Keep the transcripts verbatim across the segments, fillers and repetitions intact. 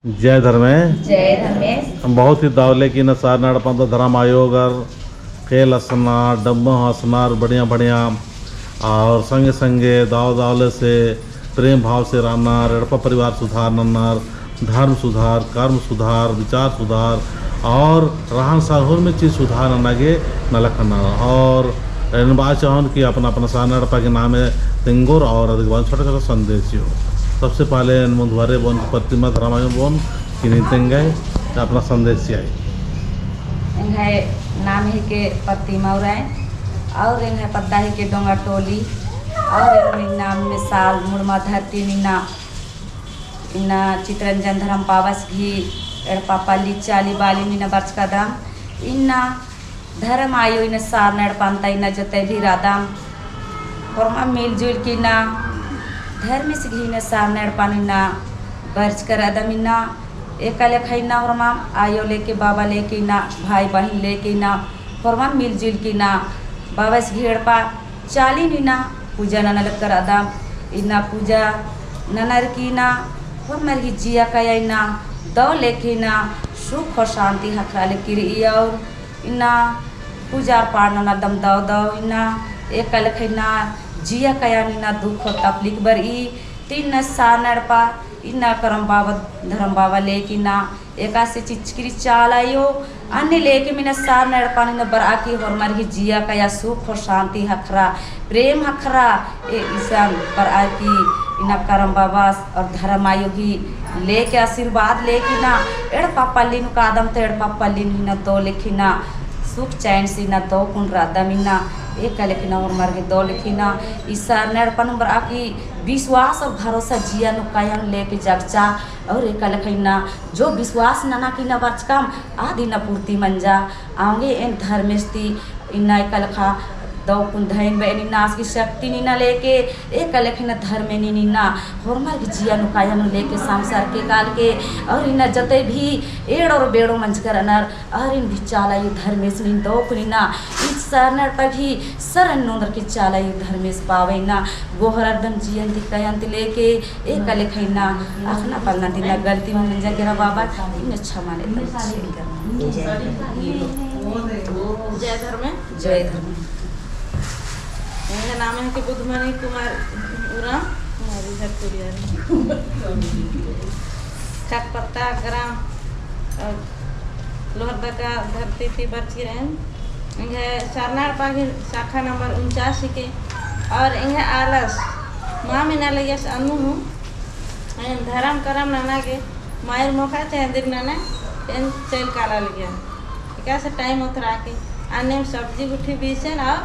जय धर्मे। जय धर्मेस। बहुत ही दव ले कि इन्ना सरना एड़पा ता धर्म आयोगर खेल असना, डम्बो असना, बढ़िया बढ़िया और संगे संगे दव दव ले से प्रेम भाव से रअनर, एड़पा परिवार सुधार ननर, धर्म सुधार, कर्म सुधार, विचार सुधार और रहन सहन में चीज सुधार नना गे नलख ननर। और एन बआ चाहोन कि अपना अपना सरना एड़पा के नामे तिंगोर और अदिक बाद छोटा छोटा संदेश चिओ। सबसे पहले एन मुन्दुवारे बओन कि प्रतिमा धर्म आयो बओन कि नीन तेंगय अपना संदेश चिअय। एंग्है नाम हिके प्रतिमा उराँव और एंग्है पद्दा हिके डोंगा टोली और एन इन्ना मिसाल मुड़मा धरती इन्ना, इन्ना चितरंजन धर्म बाबस गही एड़पा पल्ली चाली बाली इन्ना बरचकादम। इन्ना धर्म आयो इन्ना सरना एड़पा ता इन्ना जते भी रअदम होरमा मिलजुल की इन्ना धर्मेस गही इन्ना सरना एड़पा इन्ना बरचका रअदम। इन्ना एका लेखा इन्ना होरमा आयो लेके बाबा लेके इन्ना भाई बहिन लेके इन्ना होरमा मिलजुल की इन्ना बाबस गही एड़पा चाली इन्ना पूजा नना लगका रअदम। इन्ना पूजा ननर की इन्ना होरमर गही जिया कया इन्ना दव लेके इन्ना सुख और शांति ख़क्खरा लेके रई और इन्ना पूजा पाठ ननादम दव दव इन्ना एका लेखा इन्ना जिया कया इन्ना दुख और तकलीफ बरई। ती इन्ना सरना एड़पा इन्ना करम बाबा धर्म बाबा लेके इन्ना एकासे चिचकी रई चाला आयो अन्ने लेके इन्ना सरना एड़पा इन्ना बरआ की होरमर गही जिया कया सुख और शांति ख़क्खरा, प्रेम ख़क्खरा, ए इसन बरआ की इन्ना करम बाबस और धर्म आयो गही लेके आशीर्वाद लेके इन्ना एड़पा पल्ली नू कादम ता एड़पा पल्ली नू इन्ना दव लेके इन्ना सुख चैन से इन्ना दव कुन रअदम। इन्ना एका लेखा इन्ना होरमर गही दव लेके इन्ना ई सरना एड़पा नू बरआ की विश्वास और भरोसा जिया नू कया नू लेके जगचा और एका लेखा इन्ना जो विश्वास नना की इन्ना बरचकम आद इन्ना पूर्ति मंजा। औंगे एन धर्मेस ती इन्ना एका लेखा दव कुन धइन बअन इन्ना आस गही शक्ति इन्ना लेके एका लेखा इन्ना धर्मेन इन्ना होरमर गही जिया नू कया नू लेके संसार के काल के और इन्ना जते भी एड़ो और बेड़ो मंजकर रअनर और इन्ना चाला आयो धर्मेस नीन दव कुन इन्ना ई सरना एड़पा गही सरन नू ओन्दर की चाला आयो धर्मेस पावे इन्ना गोहरारदम जियन ती कयन ती लेके एका लेखा इन्ना अख़ना पलना ती इन्ना गलती मंजा केरा बाबा, इन्ना क्षमा ने जय धर्मे। जय धर्मे। एंग्है नाम हिके बुधमणि कुमार उराँव, कुमारी धरतुरिया। चकपत्ता ग्राम, अ, लोहरदगा धरती ती बरचकी रअन। एंग्है सरना एड़पा गही शाखा नंबर उनचास हिके। और एंग्है आलस माम इन्ना लगियस अन्नु हूँ। एन धरम करम नना गे मायर मोख़ा चेंदिर नना एन चइल काला लगिया। एकासे time ओथरा के अन्नेम सब्जी गुट्ठी बीसेन और,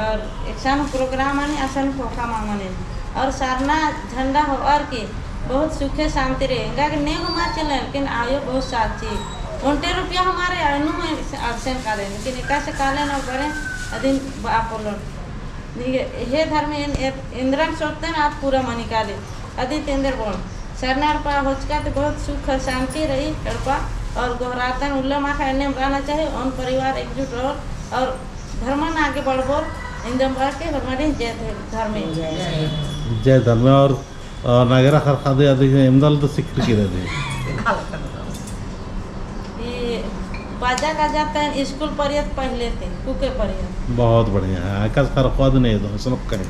और एकसन program आने असन ख़ोख़ा मामनेन। और सरना झंडा होअर की बहुत सुखे शांति रई। एंगा गे ने हूँ मल चिअन लेकिन आयो बहुत साथ चिई। ओन्टे रुपया हमारे अन्नु हूँ अरसेन काले लेकिन एकासे कालेन और बरेन अदिन बआ पोल्लोन। निंगे हे धर्मेन एन एन-, एन्दरन सोचतेन आद पूरा मनी काली। अदी ती एन्देर बओन। सरना एड़पा होचका ती बहुत सुख और शांति रई एड़पा। और गोहरातन उल्ला माख़ा एन्नेम रहना चाहिए। ओन परिवार एकजुट रओर और धर्मन आगे बढ़बओर। एन्देम बआ के होरमारिन जय धर्मेन। जय धर्मेन। और अ, नगरा ख़रख़ा दे अदी एमदल तो सिखर की रहे। ई बाजा गाजा तन स्कूल परियत पहले ती, कुके परियत। बहुत बढ़िया है। एकासे ख़रख़ा दे नहीं दो, सुनक कहे।